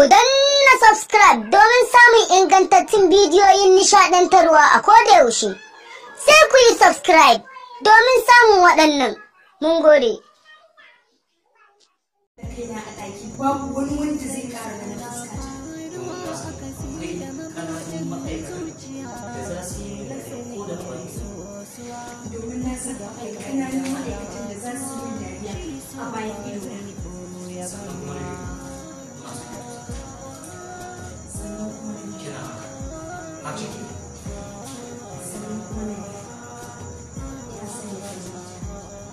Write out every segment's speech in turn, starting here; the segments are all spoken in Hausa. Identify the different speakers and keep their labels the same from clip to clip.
Speaker 1: Ku danna subscribe domin samun ingantattun bidiyoyin nishaɗantarwa a koda yaushe. Sai ku yi subscribe domin samun waɗannan. Mun gode.
Speaker 2: Kaina a ɗaki babu wani wanda zai ƙara ganin fuskata.
Speaker 3: Akwai ƙananun ma'aikatan da za su yi ko da wani.
Speaker 2: Domin na san akwai ƙananan ma'aikatan da za su yi dariya a bayan ido.
Speaker 3: Sannan kuma na biyu, masu
Speaker 2: Sannan kuma na biyu.
Speaker 3: Kina haka action.
Speaker 2: Sannan kuma na biyu. Ina son ya zuciya.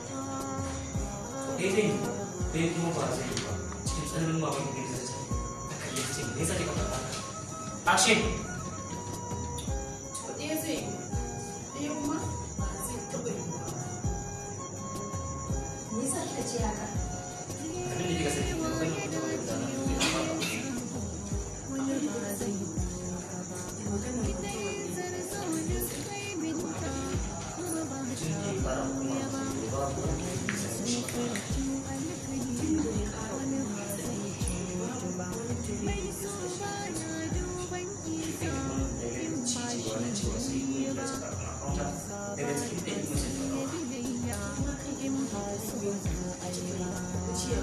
Speaker 3: To, ɗaya zai yi, ɗaya kuma ba zai yi ba. Cikin tsananin mamakin da zai ta kalle ta ce, "Me yasa kika faɗa haka?" Action.
Speaker 2: To, ɗaya zai yi, ɗaya kuma ba zai taɓa yiwuwa ba. Me yasa kika ce haka?
Speaker 3: Abin da kika sani, maganar wata wata da nan zai fara.
Speaker 2: Abin da kika sani da maganar wata wanda
Speaker 3: Mutum da ya fara kuma babu wanda ya sani shi.
Speaker 2: Tun da ya ƙara kuma babu wani dalili da zai shi.
Speaker 3: Cijewa na cewa sai ya saka a counter daga cikin ɗaya kuma sai ta ɗauka.
Speaker 2: Kuma kan yi mun ciya.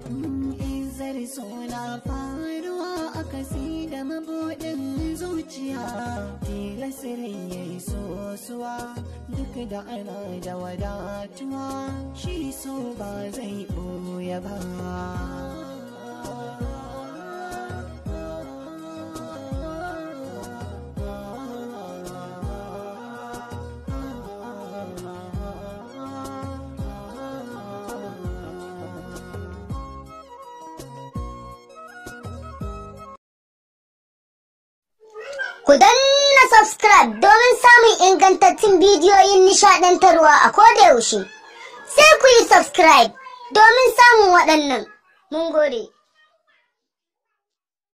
Speaker 4: Izar suna faruwa a kasi da mabuɗin zuciya, tilasirin ya yi sosuwa duk da ana da wadatuwa, shi so ba zai ɓoye ba.
Speaker 1: Ku danna subscribe domin samun ingantattun bidiyoyin nishaɗantarwa a koda yaushe. Sai ku yi subscribe domin samun waɗannan. Mun gode.